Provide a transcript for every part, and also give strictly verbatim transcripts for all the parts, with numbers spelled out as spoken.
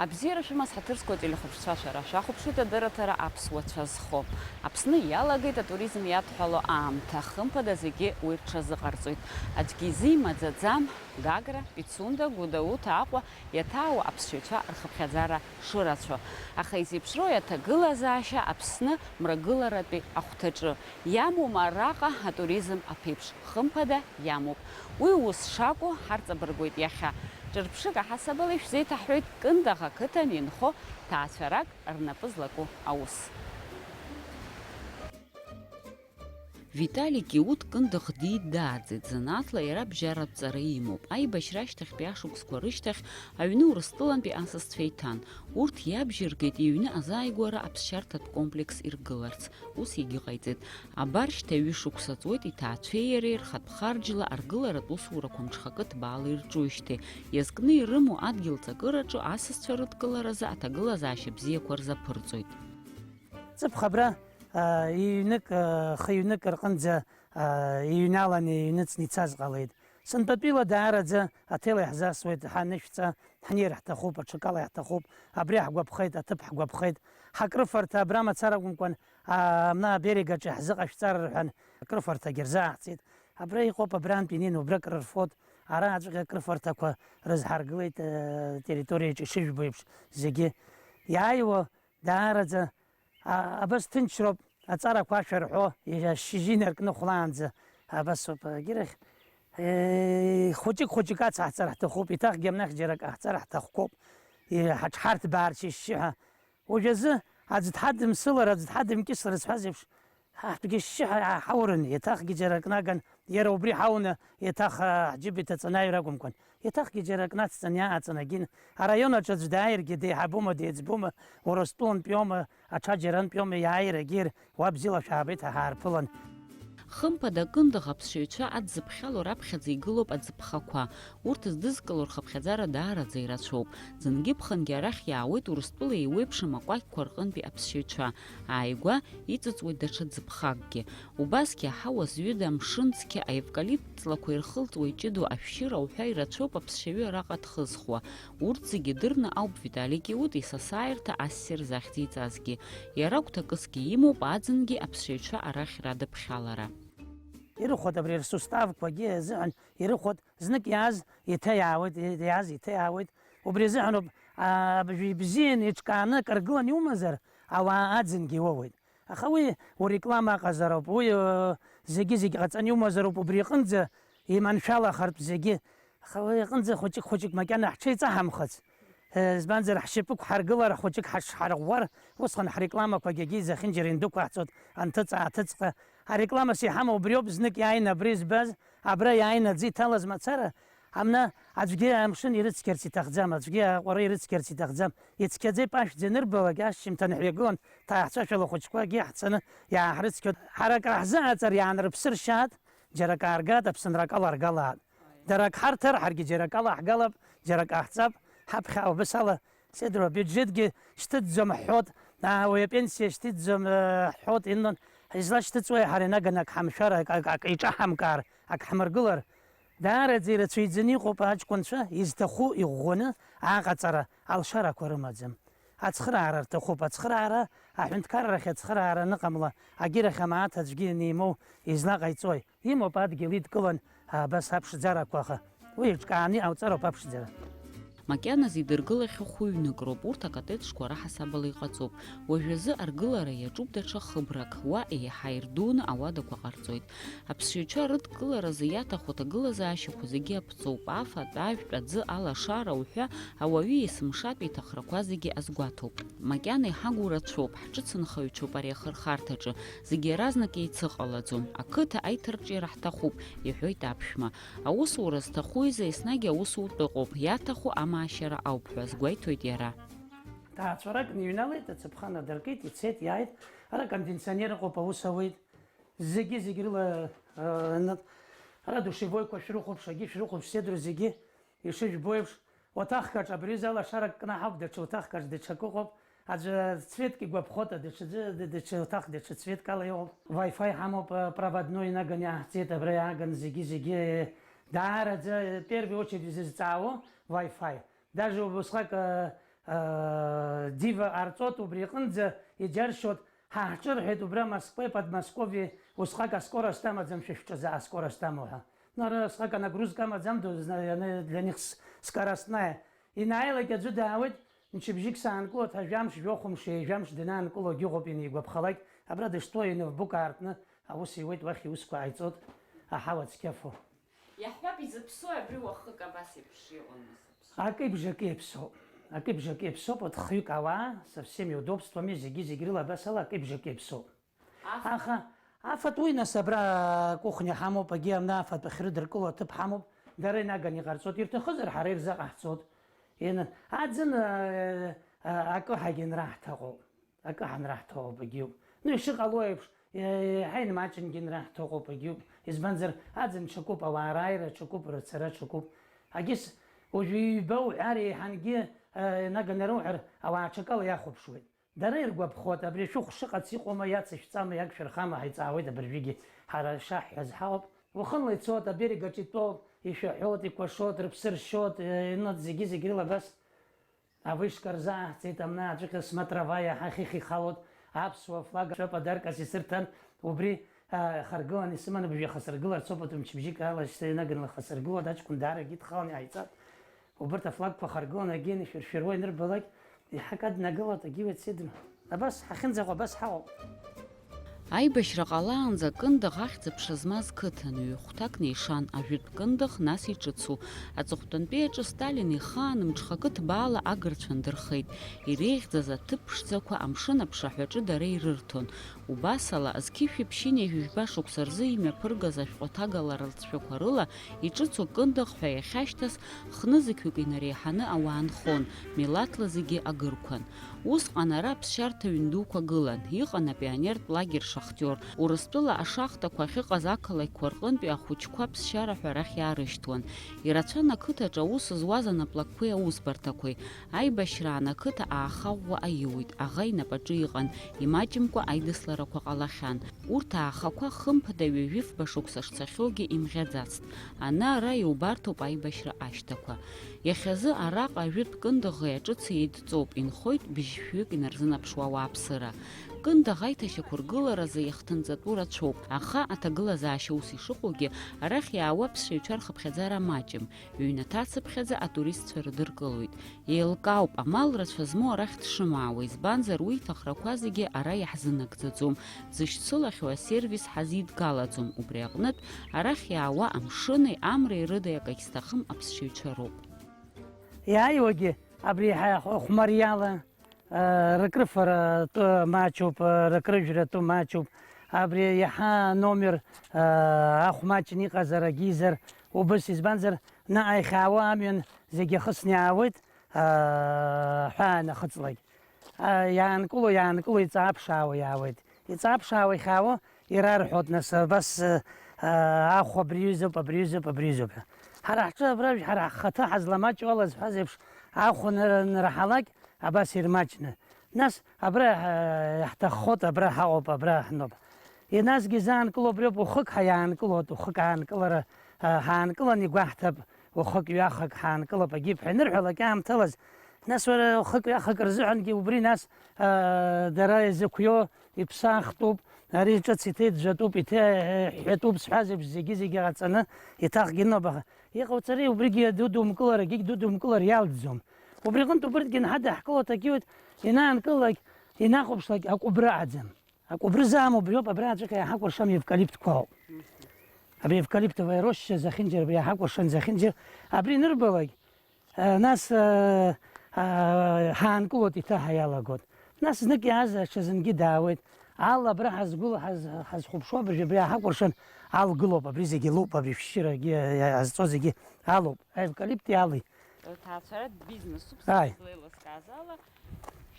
Абзиара шәымаз ҳаҭыр зқәу ателехәаԥшцәа шәара, шәахәаԥшуеит адырраҭара аԥсуа цәа зхо. Аԥсны иалагеит атуризм иадҳәало аамҭа, хымԥада зегьы уи рҽазыҟарҵоит. Аӡәгьы изы имаӡаӡам Гагра, Пицунда, Гәдоуҭа, Аҟәа иаҭаауа аԥсшьаҩцәа рхыԥхьаӡара шырацәоу. Аха изеиԥшроу аҭагылазаашьа Аԥсны мрагыларатәи ахәҭаҿы. Иамоума араҟа атуризм аԥеиԥш? Хымԥада, иамоуп. Уи ус шакәу ҳарҵабыргуеит иахьа. Ҿырԥшык аҳасабала ишәзеиҭаҳҳәоит Кындыӷ ақыҭан инхо ҭаацәарак рнапы злаку аус. Витали Киут Кындыӷ диит, дааӡеит. Занааҭла иара абжьаратә ҵара имоуп. Аибашьра ашьҭахьтәи ашықәсқәа рышьҭахь аҩны Урыстәылантәи асасцәа иҭан. Урҭ иабжьыргеит иҩны азааигәара аԥсшьарҭатә комплекс иргыларц. Ус егьыҟаиҵеит. Абар шьҭа ҩышықәса ҵуеит иҭаацәеи иареи рхатә харџьла аргыларатә усурақәа мҽхакы ҭбаала ирҿуижьҭеи, иазкны ирымоу адгьыл ҵакыраҿы асасцәа рыдкыларазы аҭагылазаашьа бзиақәа рзаԥырҵоит. Ҵыԥх абра, аа, ҩнык, аа, хы-ҩнык рҟынӡа, аа, иҩналаны иҩныҵны ицаз ҟалеит. Сынтәатәила даараӡа аҭел иаҳзасуеит, ҳанышәҵа, ҳнеир ҳҭахуп, аҽакала иаҳҭахуп, абри ҳгәаԥхеит, аҭыԥ ҳгәаԥхеит. Ҳакрыфарҭа абра мацара акәымкәан, аа, абна аберег аҿы иаҳзыҟашәҵар рҳәан, акрыфарҭагьы рзааҳҵеит. Абра иҟоуп, абрантә инеины убра акрырфоит, араҟаҵәҟьа акрыфарҭақәа рызҳаргылеит, э, территориаҿы ишыжәбо еиԥш зегьы. Иааиуа даараӡа А, абас ҭынчроуп, аҵарақәа ашәа рҳәо, иара шьыжьы инаркны хәлаанӡа, абас ауп, егьирахь, е, хәыҷык-хәыҷык ацаҳҵар ҳҭахуп, еиҭахгьы амнахь џьара акы ҟаҳҵар ҳҭахқәоуп, е, ҳаҽҳарҭбаарц ишьшьыҳәа. Уажәазы аӡә дҳадымсылар, аӡә дҳадымкьыслар зҳәаз еиԥш, ҳаҳтәгьы шьшьыҳәа иааҳаурын, еиҭахгьы џьара акы наган, иара убри ҳауны, еиҭах, а, ҳџьыба иҭаҵаны аҩра акәымкәан. Еиҭахгьы џьара акы нацҵаны иааҵанакын, араион аҿы аӡә дааиргьы деиҳабума, деиҵбума, Урыстәылантәиоума, аҽаџьарантәиоума, иааир егьир, уа бзиала шәаабеит ҳәа ҳаарԥылан. Хымԥада, Кындыӷ аԥсшьаҩцәа адзыԥхьало раԥхьаӡа игылоуп аӡыԥхақәа. Урҭ здызкыло рхыԥхьаӡара даараӡа ирацәоуп. Ӡынгьы-ԥхынгьы арахь иаауеит Урыстәыла еиуеиԥшым акәакьқәа рҟынтәи аԥсшьаҩцәа. Ааигәа иҵыҵуеит даҽа ӡыԥхакгьы. Убасгьы аҳауа зҩыда, амшын цқьа, аевкалипт ҵлақәа ирхылҵуа иҷыдоу ашәшьыра уҳәа ирацәоуп аԥсшьаҩы араҟа дхызхуа. Урҭ зегьы дырны ауп Витали Киут исасааирҭа ассир захьӡиҵазгьы. Иара гәҭакысгьы имоуп аӡынгьы аԥсшьаҩцәа арахь радыԥхьалара. Ирыхәоит абри рсуставқәагьы азыҳәан, ирыхәоит, знык иааз еиҭа иаауеит, иааз еиҭа иаауеит. Убри азыҳәаноуп, абжьы ибзианы иҿкааны акы ргыланы иумазар, ауаа аӡынгьы иоуеит. Аха уи уреклама аҟазароуп, уи, э, зегьы-зегь ҟаҵаны иумазароуп, убри иҟынӡа иманшәалахартә зегьы. Аха уи иҟынӡа хәыҷык-хәыҷык макьана ҳҽеиҵаҳамхац. Э, избанзар, ҳшьапы ықәҳаргылар, хәыҷык ҳашҳарӷәӷәар, усҟан ҳрекламақәагьы егьи зехьынџьара индәықәаҳҵоит, анҭыҵ-ааҭыҵҟа. Арекламас иҳамоу убриоуп, знык иааины абра избаз, абра иааины аӡы иҭалаз мацара, амна аӡәгьы амшын ирыцқьарц иҭахӡам, аӡәгьы аҟәара ирыцқьарц иҭахӡам. Ицқьаӡа ипашәӡа анырбалак, ашьжьымҭан ҳҩагылан, ҭаацәашәала ахәыҷқәагьы ҳцаны иааҳрыцқьоит. Ҳара акраҳзыҟаҵар иаанрыԥсыршьаат, џьара акы ааргат, Аԥсынра акала аргалаат. Дара ак ҳарҭар, ҳаргьы џьара акала ҳгалап, џьара ак ҟаҳҵап, ҳаԥхьа убас ала Сеидроу, абиуџьетгьы шьҭыҵӡом ҳҳәот, аа, уи апенсиа шьҭыҵӡом, э, ҳҳәот, иннон, излашьҭыҵуеи ҳара инаганы ак ҳамшәар, ак, ак, ак иҿаҳамкаар, ак ҳмыргылар? Даараӡа ирацәаҩӡаны иҟоуп аҷкәынцәа, изҭаху иӷәӷәаны аҟаҵара алшарақәа рымаӡам. Ацхыраара рҭахуп, ацхыраара, аҳәынҭқаррахь ацхыраара аныҟамла, агьырахь амааҭ аӡәгьы анимоу излаҟаиҵои? Имоуп адгьыл идкылан абас аԥшӡарақәа, аха уи еиҿкааны иҟауҵароуп аԥшӡара. Макьаназы идыргылахьоу хәыҩнык роуп, урҭ акотеджқәа раҳасабала иҟаҵоуп. Уажәазы аргылара иаҿуп даҽа хыбрак, уа еиҳа ирдуны ауадақәа ҟарҵоит. Аԥсшьаҩцәа рыдкыларазы иаҭаху аҭагылазаашьақәа зегьы аԥҵоуп, афатә, ажәтә, аӡы, алашара уҳәа, ауаҩы есымшатә иҭахрақәа зегьы азгәаҭоуп. Макьана иҳагу рацәоуп, ҳҿыцынхаҩцәоуп ари ахырхарҭаҿы, зегьы иаразнак еицыҟалаӡом, ақыҭа аиҭарҿиара ҳҭахуп, иҳәоит аԥшәма. Аусура зҭаху изы еснагь аусутә ыҟоуп, иаҭаху амаашьара ауп ҳәа азгәеиҭоит иара. Ҭаацәарак ныҩналеит, ацыԥха надыркит, ицеит, иааит. Ара кондиционер ыҟоуп, аус ауеит. Зегьы-зегь рыла, ы, ны-, ара душевойқәа шәрыхәаԥш, агьы шәрыхәаԥш, седру зегьы ишыжәбо еиԥш, уаҭахк аҿы абри аҩыза алашарак кнаҳауп, даҽа уаҭахк аҿы даҽакы ыҟоуп. Аӡәы цветк игәаԥхоит, даҽаӡәы, д-, даҽа уаҭах, даҽа цветкала иҟоуп. Wi-Fi ҳамоуп, э, проводной инаганы иаҳҵеит, абра иааган зегьы-зегьы, э, даараӡа, э, первую очередь изызҵаауоу Wi-Fi. Даже убысҟак, э, аа, дива ҟарҵот, убри аҟынӡа иџьаршьот, ҳа ҳҿырҳәеит убра Москвеи Подмосковье, усҟак аскорост амаӡамшәа шәҿаза аскорост амоу ҳәа. Ну, ара усҟак анагрузка амаӡам, ду, зна-, аны для них с-, скоростная. Инааилак аӡәы даауеит, мчыбжьык саанкылот ҳәа, жәамш, жәохәымш, ҩажәамш данаанкылогьы ыҟоуп, инеигәаԥхалак, абра дышьҭоу иноутбук аартны аус иуеит, уахь иусқәа ҟаиҵот, аҳауа цқьа фо. Иаҳҳәап, изыԥсои абри уахык абас еиԥш иҟоу, нас, аԥсшәа? Акы ибжакы иаԥсоуп. Акы ибжакы иаԥсоуп, от хҩык ауаа, совсем иудобствами, зегьы-зегь рыла абас ала акы ибжакы иаԥсоуп. Афатә? Аха, афатә уи, нас, абра акухня ҳамоуп, агьи амна афатә ахьрыдыркыло аҭыԥ ҳамоуп, дара инаганы иҟарҵот, ирҭахызар ҳара ирзаҟаҳҵот. Ина-, аӡын, э, э, акы ҳагьанраҳҭа ыҟоуп. Акы ҳанраҳҭо ауп, егьиуп. Ну, ишыҟало еиԥш, еиҳа инмаҷынгьы нраҳҭо ыҟоуп, егьиуп. Избанзар, аӡын ҽакуп, ауаа рааира ҽакуп, рыцара ҽакуп. Агьыс, уажәы ҩба уҳәар, еиҳангьы, э, наганы роуҳәар, ауаа ҽакала иахәаԥшуеит. Дара иргәаԥхоит, абри шәыхә шыҟац иҟоума, иацышәҵама, иагшәырхама, ҳаиҵаауеит абыржәгьы, ҳара шаҳҳәаз ҳауп. Уахынла ицоит, аберег аҿ итәоуп, ишәаҳәоит, икәашоит, рыԥсы ршьоит, э, ну, зегьы-зегь рыла абас. Авышка рзааҳҵеит, амна аҿыхьа смотровая ҳахьыхь ихалоит, аԥсуа флаг шәа подаркас исырҭан, убри, а, харгылан исыманы бжәаха сыргыларц ауп, атәым мчыбжьык ала шьҭа инаганы лаха сыргылоит, аҷкәын даарагьы дхалан иааиҵан. Убырҭ афлагқәа харгылан агьин ишәыршәыруа инырбалак, иҳакаднагылоит, агьиуеит сидма. Абас ҳахьынӡаҟоу абас ҳаҟоуп. Аибашьра ҟалаанӡа Кындыӷ ахьӡ-аԥша змаз қыҭан, ҩ-хәҭак неишан, ажәытә Кындыӷ, нас иҿыцу. Аҵыхәтәантәи аҿы Сталин ихаан мҽхакы ҭбаала агырцәа ндырхеит. Иреиӷьӡаз аҭыԥ ԥшӡақәа амшын аԥшаҳәаҿы дара ирырҭон. Убасала, зқьышәи ԥшьынҩажәи жәба шықәса рзы имҩаԥыргаз ашәҟәы ҭагалара лҵшәақәа рыла иҿыцу Кындыӷ ҳәа иахьашьҭаз хнызқьҩык инареиҳаны ауаа нхон, милаҭла зегьы агырқәан. Усҟан ара аԥсшьарҭа ҩын дуқәа гылан, иҟан апионертә лагер Шахтиор, Урыстәыла ашахтақәа ахьыҟаз ақалақьқәа рҟынтәи ахәыҷқәа аԥсшьара ҳәа арахь иаарышьҭуан. Ирацәан ақыҭаҿы аус зуаз анаплакқәеи аусбарҭақәеи. Аибашьраан ақыҭа ааха ӷәӷәа аиуит, аӷа инапаҿы иҟан, имаҷымкәа аидысларақәа ҟалахьан. Урҭ аахақәа хымԥада ҩажәи фба шықәса шцахьоугьы имӷьаӡацт. Ана-ара иубарҭоуп аибашьра ашьҭақәа. Иахьазы араҟа ажәытә Кындыӷи аҿыци еидҵоуп, инхоит быжьшәҩык инарзынаԥшуа ауааԥсыра. Кындыӷ аиҭашьақәыргыларазы иахҭынҵатәу рацәоуп, аха аҭагылазаашьа ус ишыҟоугьы, арахь иаауа аԥсшьаҩцәа рхыԥхьаӡара маҷым, ҩнаҭацыԥхьаӡа атуристцәа рыдыркылоит. Еилкаауп, амал рацәа змоу арахь дшымаауа, избанзар уи иҭахрақәа зегьы ара иаҳзынагӡаӡом, дзышьцылахьоу асервис ҳазидгалаӡом, убри аҟнытә, арахь иаауа амшыни амреи рыда акагь зҭахым аԥсшьаҩцәа роуп. Иааиуагьы абри ҳа-, хә-, хәмариала, а, рыкрыфара тәы маҷуп, а, рыкрыжәра тәы маҷуп. Абри иаҳа номер, а, ахә маҷны иҟазар, агьизар, убыс, избанзар, наҟ иахьаауа амҩан зегьы ахысны иаауеит, а, ҳәаа нахыҵлак. А, иаанкыло, иаанкыло, иҵааԥшаауа иаауеит. Иҵааԥшаауа ихьаауа ирарҳәоит, нас, абас, э, э, ахә абри ҩызоуп, абри ҩызоуп, абри ҩызоуп ҳәа. Ҳара ҳҿы абра, ҳара ҳхаҭа ҳазламаҷуала зҳәаз еиԥш, ахә ныр-, нырҳалак, абас ирмаҷны. Нас абра, э, иаҳҭаххоит, абра ҳаҟоуп, абра ҳноуп. Инасгьы изаанкыло убриоуп, ухык ҳаиаанкылоит, ухык аанкылара, э, ҳаанкылан игәаҳҭап, ухык ҩахак ҳаанкылап, агьип ҳәа инырҳәалак аамҭалаз, нас уара ухык ҩахак рзыҳәангьы убри нас, э, дара изықәио, иԥсахтәуп, ари ҿыц иҭеиӡәӡәатәуп, иҭеиҳәатәуп сҳәаз еиԥш зегьы-зегьы ҟаҵаны иҭахгьы ноуп, аха иҟауҵари, убригьы дудумкылар, егьигь дудумкылар иалӡом. Убри аҟынтә убырҭгьы нҳадаҳкылоит, агьиуеит, инаанкылалак, инахәаԥшлак акәыбры аӡам. Акәыбры заам убриоуп, абра аӡәык иаҳакәыршам евкалиптқәа ауп. Абри евкалиптовая роща зехьынџьара, абри иаҳакәыршан зехьынџьара, абри нырбалак, Нас, аа, ҳаанкылоит, иҭаҳа иалагоит. Нас знык иааз аҽазынгьы даауеит. Ал абра ҳазгәыл-, ҳаз-, ҳазхәаԥшуа абыржәы абри ҳакәыршан ал гылоуп, абри зегьы лоуп, абри шәшьырагьы, иа-, иа-, ҳазҵо зегьы алоуп. Аевкалипти али. Рҭаацәаратә бизнесуп, Ааи. Сара излеилыскааз ала,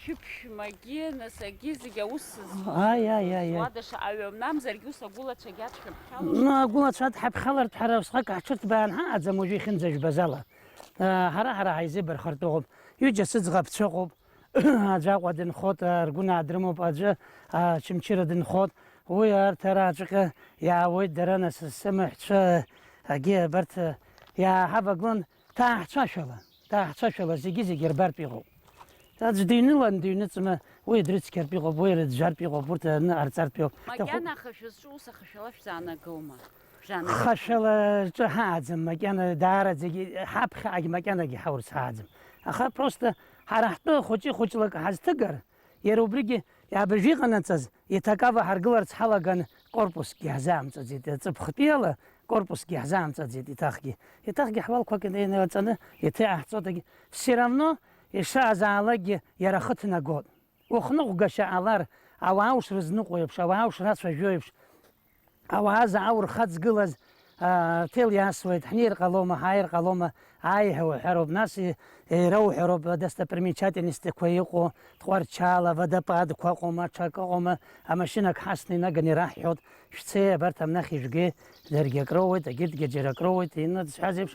шәыԥшәмагьы, насагьы зегьы аус зуада шаҟаҩы мамзаргьы ус агәылацәагьы адҳәаԥхьалон. Ну, агәылацәа адҳаԥхьалартә ҳара усҟак ҳҽырҭбаан ҳаҟаӡам уажәы ихьынӡажәбаз ала. Ҳара-ҳара ҳаизеибархартә ыҟоуп. Ҩыџьа сыӡӷабцәа ыҟоуп. Аӡәы Аҟәа дынхоит, Аргәынаа дрымоуп, аӡәы Очамчыра дынхоит. Уи арҭ араҵәҟьа иаауеит, дара нас сымаҳәцәа, агьи абарҭ иааҳавагылан, ҭааҳцәашәала, ҭааҳцәашәала зегьы-зегьы рбартә иҟоуп. Аӡә дыҩнылан, дыҩныҵәама, уи дрыцқьартә иҟоуп, уи рыӡәӡәартә иҟоуп, урҭ аныҟарҵартә иҟоуп. Макьана аха шәызҿу ус ахашәала шәзаанагома? Шәзаанагома? Хашәала ҿы ҳааӡам, макьана даараӡагьы, ҳаԥхьаҟагь макьанагьы ҳаурц ҳааӡам. Аха просто ҳара ҳтәы хәыҷы-хәыҷлак ҳазҭыгар, иара убригьы абыржәы иҟанаҵаз, иҭакава ҳаргыларц ҳалаган, корпусгьы ҳзаамҵаӡеит, аҵыԥхтәиала корпусгьы ҳзаамҵаӡеит, еиҭахгьы. Еиҭахгьы ҳвалқәак инаҵаны, еиҭа иааҳҵоит, егьи, все равно, ишаазаалакгьы иара ахы ҭнагоит. Ухныҟәгашьа ҟалар, ауаа ушрызныҟәо еиԥш, ауаа ушрацәажәо еиԥш, ауаа заҟа урхаҵгылаз, аа, ҭел иасуеит, ҳнеир ҟалома, ҳааир ҟалома, ааи ҳәа уҳәароуп, нас и-, иара уҳәароуп, адостопримечательностьқәа иҟоу, Тҟәарчал, аводопадқәа ыҟоума, аҽак ыҟоума, амашьынак ҳасны инаганы ираҳҳәоит, шәцеи, абарҭ амнахь ижәгеи, даргьы акроуеит, егьырҭгьы џьара акроуеит, иннадысҳәаз еиԥш.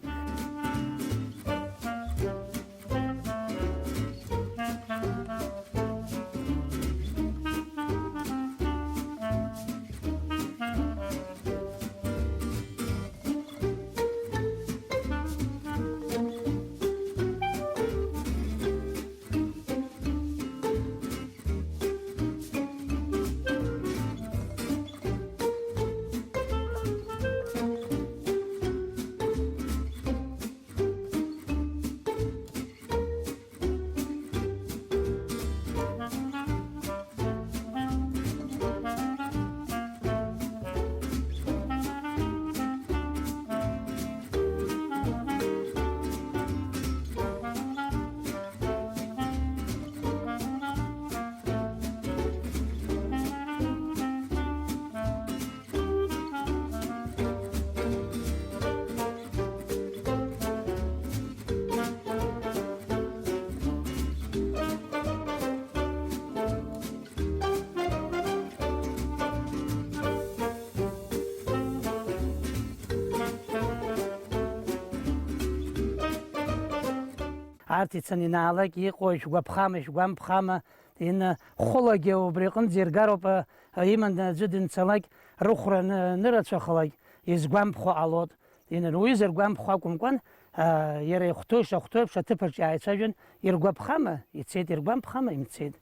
Арҭ ицаны ианаалак иҟоу ишәгәаԥхама, ишәгәамԥхама, ин-, хәылагьы убри аҟынӡа иргароуп, а, иман аӡәы дынцалак, рыхәра ны-, нырацәахалак, изгәамԥхо ҟалоит. Ин-, уи зыргәамԥхо акәымкәан, а, иара ихәҭоу ишахәҭоу еиԥш аҭыԥаҿ иааицәажәан, иргәаԥхама, ицеит, иргәамԥхама, имцеит.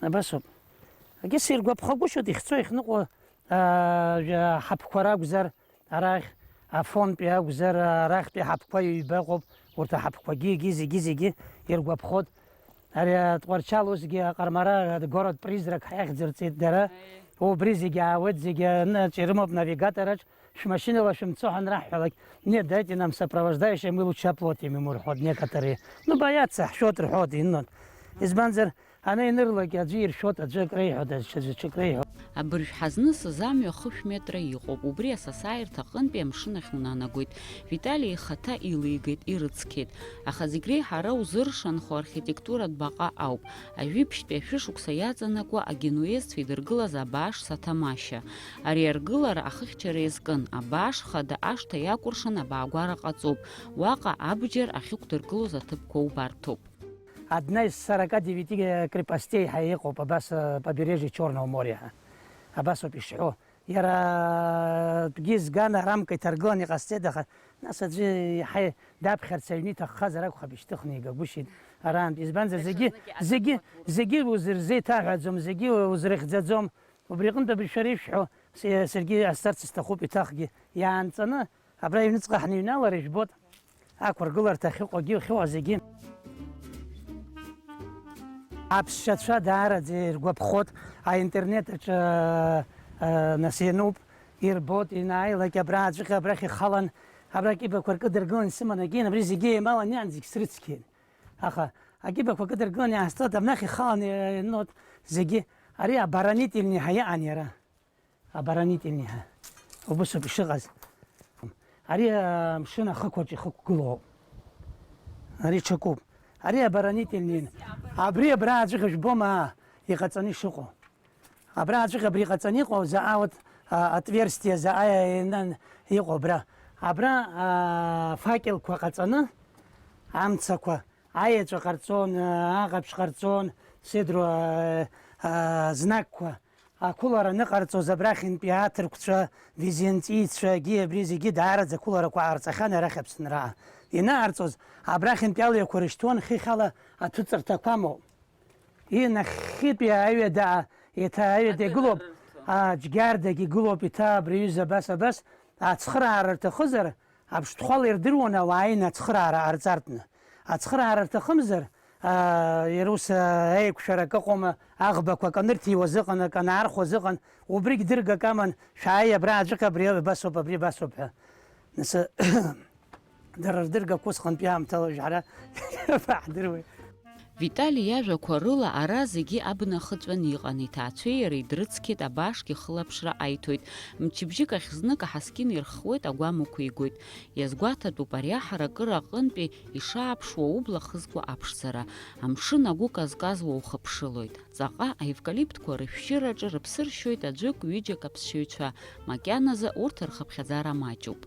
Абасоуп. Акгьы сиргәаԥхагәышьоит, ихьцо, ихныҟәо, аа, жәа-, ҳаԥқәа ракәзар, арахь, Афонтәи акәзар, арахьтәи ҳаԥқәа ҩба ыҟоуп, урҭ аҳаԥқәагьы, егьи зегьы, зегьы иргәаԥхоит. Ари атҟәарчал усгьы аҟармара, город-призрак ҳа иахьӡырҵеит дара. Аиеи. Убри зегьы аауеит, зегьы аныҵ ирымоуп навигатораҿ, шәмашьынала шәымцо ҳанраҳҳәалак, нет, дайте нам сопровождающий, мы лучше оплатим ему, рҳәоит некоторые. Ну, боятся, ҳшәоит рҳәоит, иннот. Избанзар, Ана ианырлак аӡәы иршәоит, аӡәы акреиҳәоит, аӡәы ҽаӡәы ҽакреиҳәоит. Абыржә ҳазнысыз амҩа хышә метра иҟоуп, убри асасааирҭа аҟынтәи амшын ахь унанагоит. Витали ихаҭа илигеит, ирыцқьеит. Аха зегь реиҳа ара узыршанхо архитектуратә баҟа ауп. Ажәибжьтәи ашәышықәса иаҵанакуа агенуезцәа идыргылаз абааш Сатамашьа. Ари аргылара ахыхьчара иазкын, абааш хада ашҭа иакәыршан абаагәара ҟаҵоуп. Уаҟа абџьар ахьықәдыргылоз аҭыԥқәа убарҭоуп. Одна из сорока девяти, э, крепостей ҳәа иҟоуп абас, э, побережье Черного моря ҳәа. Абас ауп ишҳәо. Иара, э, тәгьы зган арамка иҭаргыланы иҟасҵеит, аха нас аӡәы иаҳа даԥхьарц аҩны иҭаххазар акәхап, ишьҭыхны игагәышьеит арантә. Избанзар, зегьы, зегьы, зегьы узырзеиҭаҳәаӡом, зегьы узрыхьӡаӡом. Убри аҟынтә абри шәара ишәҳәо, се-, саргьы ҟасҵарц сҭахуп, еиҭахгьы иаанҵаны, абра аҩныҵҟа ҳныҩналар, ижәбоит, ақәыргыларҭа ахьыҟоугьы, ахьыҟоу зегьы. Аԥсшьацәа даараӡа иргәаԥхоит, аинтернет аҿы, а, нас иануп, ирбоит, ианааилак абра аӡәык абрахь ихалан, абра акьыԥақәа ркыдыргылан исыман, егьин, абри зегьы еималан иаан зегь срыцқьеит. Аха акьыԥақәа кыдыргыланы иаасҵоит, абнахь ихалан, э, нот, зегьы, ари оборонительный ҳәа иҟан иара. Оборонительный ҳәа. Убыс ауп ишыҟаз. Ари, э, амшын ахықәаҿ ихықәгылоуп. Ари ҽакуп. Ари оборонительный. Абри абра аӡәык жәбома, иҟаҵаны ишыҟоу. Абра аӡәык абри иҟаҵаны иҟоу, заҟа вот, а, отверстие, заҟа, э, нан, иҟоу абра. Абра, а, факелқәа ҟаҵаны, амцақәа, Аеҵәа ҟарҵон, аҟаԥшь ҟарҵон, сеидру, а, а, знакқәа, ақәылара аныҟарҵоз абрахьынтәи аҭырқәцәа, византиецәагьы абри зегьы даараӡа ақәыларақәа ҟарҵахьан арахь Аԥсынраа. Ианаҟарҵоз, абрахьынтәи алҩақәа рышьҭуан, хыхьала аҭыҵырҭақәа амоуп. Инахьхьитәи аҩада, еиҭа аҩада игылоуп, аџьгьардагь игылоуп, еиҭа абри аҩыза абас, абас, ацхыраара рҭахызар, аԥштәхәала ирдыруаны ауаа инацхыраара ҟарҵартәны. Ацхыраара рҭахымзар, аа, иара ус, аа, еиқәшәарак ыҟоума, аӷбақәа акы анырҭиуаз ыҟан, акы анаархәоз ыҟан, убригь дыргак аман, шәааи, абра аӡәык абри абасоуп, абри абасоуп ҳәа. Нас, дара рдыргақәа усҟантәи аамҭала уажә ҳара ҳаҳдыруеит. Витали иажәақәа рыла, ара зегьы абна ахыҵәаны иҟан, иҭаацәеи иареи дрыцқьеит, абаашгьы хылаԥшра аиҭоит. Мчыбжьык ахь знык аҳаскьын ирххуеит, агәамақәа игоит. Иазгәаҭатәуп, ари аҳаракыра аҟынтәи ишааԥшуа убла хызкуа аԥшӡара. Амшын агәы казказуа ухыԥшылоит. Ҵаҟа аевкалиптқәа рышәшьыраҿы рыԥсы ршьоит аӡәык-ҩыџьак аԥсшьаҩцәа, макьаназы урҭ рхыԥхьаӡара маҷуп.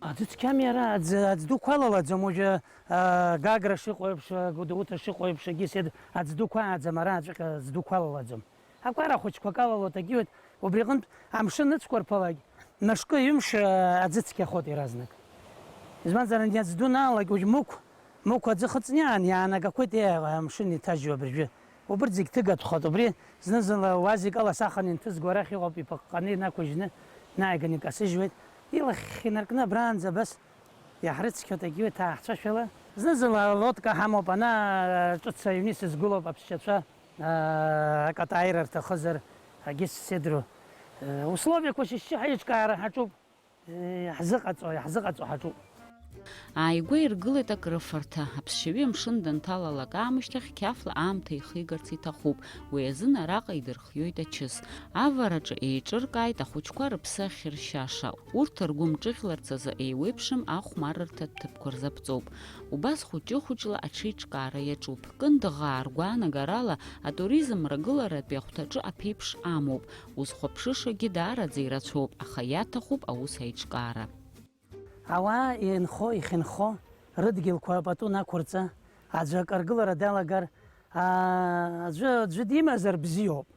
Аӡы цқьами ара, аӡ-, аӡ дуқәа алалаӡом уажәы, а, Гагра шыҟоу еиԥш, а, Гәдоуҭа шыҟоу еиԥш, егьыс иад-, аӡ дуқәа ааӡам, ара аӡәык аӡ дуқәа алалаӡом. Акәара хәыҷқәак алалоит, егьиуеит, убри аҟынтә амшын ыцқәырԥалак, мышкы, ҩымш, а, аӡы цқьахоит иаразнак. Избанзар, ани аӡ ду анаалак, уажә мықә, мықә аӡы хыҵны иаан, иаанагақәеит, е, амшын иҭажьу абыржәы. Убырҭ зегь ҭыгатәхоит, убри зны-зынла уазик ала сахан инҭызго арахь иҟоуп, иԥыҟҟаны инақәыжьны, инааиганы икасыжьуеит. Илахь инаркны абраанӡа абас иаҳрыцқьоит, егьиуеит ааҳцәашәала. Зны-зынла алодка ҳамоуп, ана ҿыц аҩны исызгылоуп аԥсшьацәа, аа, акатаира рҭахызар, агьыс седру. Условиақәа шьышьшьы ҳаиҿкаара ҳаҿуп. Иаҳзыҟаҵо, иаҳзыҟаҵо ҳаҿуп. Ааигәа иргылеит акрыфарҭа. Аԥсшьаҩы амшын данҭалалак аамышьҭахь қьафла аамҭа ихигарц иҭахуп. Уи азын араҟа идырхиоит ачыс. Авараҿы еиҿыркааит ахәыҷқәа рыԥсы ахьыршьаша. Урҭ ргәы мҿыӷьларц азы еиуеиԥшым ахәмарырҭатә ҭыԥқәа рзаԥҵоуп. Убас хәыҷы-хәыҷла аҽеиҿкаара иаҿуп. Кындыӷаа ргәаанагарала, атуризм рагыларатәи ахәҭаҿы аԥеиԥш амоуп. Узхәаԥшышагьы даараӡа ирацәоуп, аха иаҭахуп аус аиҿкаара. Ауаа инхо, ихьынхо, рыдгьылқәа пату нақәырҵа, аӡәы акы аргылара далагар, аа, аӡәы, аӡәы димазар бзиоуп.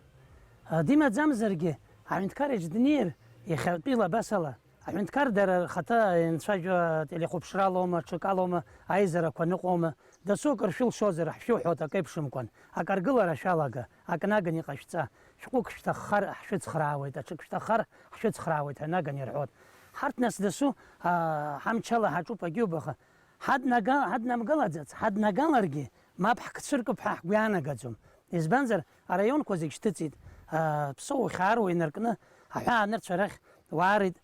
А, димаӡамзаргьы, аҳәынҭқарраҿ днеир, иахьатәи лабасала, аҳәынҭқар дара рхаҭа инцәажәо ателехәаԥшралоума, ҽакалоума, аизарақәа ныҟәома, дасу акыр шәылшозар, ҳшәыҳәоит акы еиԥшымкәан, акы аргылара шәалага, акы наган иҟашәҵа, шәҟәык шәҭаххар ҳшәыцхраауеит, аҽык шәҭаххар ҳшәыцхраауеит ҳәа наган ирҳәоит. Ҳарҭ нас дасу, аа, ҳамчала ҳаҿуп агьубаха. Ҳаднага-, ҳаднамгалаӡац, ҳаднагаларгьы, мап ҳкцәыркып ҳәа ҳгәы иаанагаӡом. Избанзар, араионқәа зегь шьҭыҵит, аа, Ԥсоу, Хьаарыуа инаркны, аҳәаа анырцә арахь уаарит.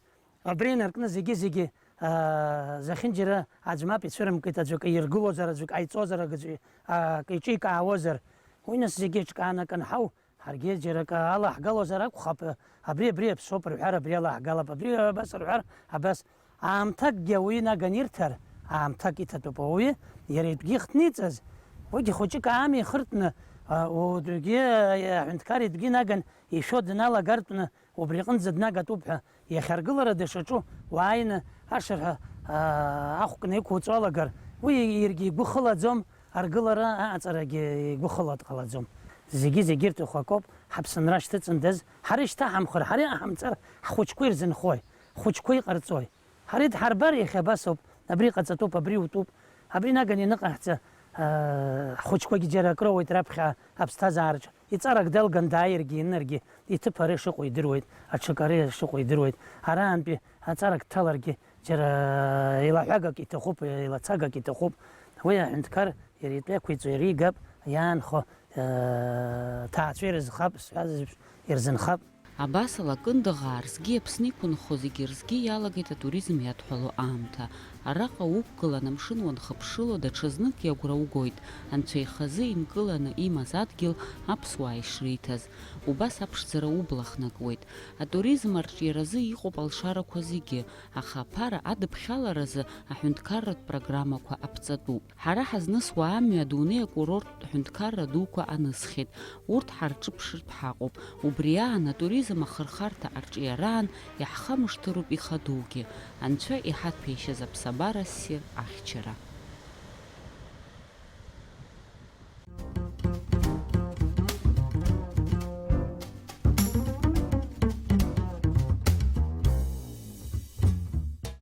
Абри инаркны зегьы-зегьы, аа, зехьынџьара аӡә мап ицәырымкит, аӡәы акы иргылозар, аӡәы акы ҟаиҵозар, аӡәы, аа, акы иҿикаауазар. Уи нас зегьы еиҿкааны акы анҳау, ҳаргьы џьара акы алаҳгалозар акәхап, абри, абри аԥсоуп рҳәар, абри алаҳгалап, абри абас рҳәар, абас. Аамҭакгьы ауаҩы наган ирҭар, аамҭак иҭатәуп ауаҩы, иара итәгьы ихҭниҵаз, уигьы хәыҷык аами ихыртны, а, уаҩгьы, а, аҳәынҭқар итәгьы наган ишәо дналагартәны, убри аҟынӡа днагатәуп ҳәа, иахьа аргылара дышаҿу уааины ашырҳәа, аа, ахә кны иқәуҵо алагар, уи иаргьы игәы хылаӡом, аргылара аҟаҵарагьы игәы хыло дҟалаӡом. Зегьы-зегьы ирҭаху акоуп, ҳаԥсынра шьҭыҵындаз, ҳара ишьҭаҳамхыр, ҳара иаҳамҵар, ҳхәыҷқәа ирзынхои, ҳхәыҷқәа иҟарҵои? Ҳара идҳарбар иахьа абас ауп, абри ҟаҵатәуп, абри утәуп, абри наган ианыҟаҳҵа, аа, ҳхәыҷқәагьы џьара акроуеит раԥхьа аԥсҭазаараҿы. Иҵарак далган дааиргьы иныргьы, иҭыԥ ара ишыҟоу идыруеит, аҽакы ара ишыҟоу идыруеит. Араантәи аҵарак дҭаларгьы, џьара еилаҳәагак иҭахуп, еилацагак иҭахуп. Уи аҳәынҭқар иара итәы иақәиҵо иара игап, иаанхо, э, ҭаацәа ирызхап, сҳәаз еиԥш, ирзынхап. Абасала, Кындыӷаа рзгьы Аԥсны иқәынхо зегьы рзгьы иалагеит атуризм иадҳәало аамҭа. Араҟа уқәгылан амшын уанхыԥшыло, даҽазныкгьы агәра угоит, анцәа ихазы инкыланы имаз адгьыл аԥсуаа ишриҭаз. Убас аԥшӡара убла хнакуеит. Атуризм арҿиаразы иҟоуп алшарақәа зегьы, аха аԥара адыԥхьаларазы аҳәынҭқарратә программақәа аԥҵатәуп. Ҳара ҳазнысуа амҩа адунеи акурорттә ҳәынҭқарра дуқәа анысхьеит. Урҭ ҳарҿыԥшыртә ҳаҟоуп. Убри аан атуризм ахырхарҭа арҿиараан иаҳхамышҭыроуп ихадоугьы, анцәа иҳаҭәеишьаз аԥсабара ссир ахьчара.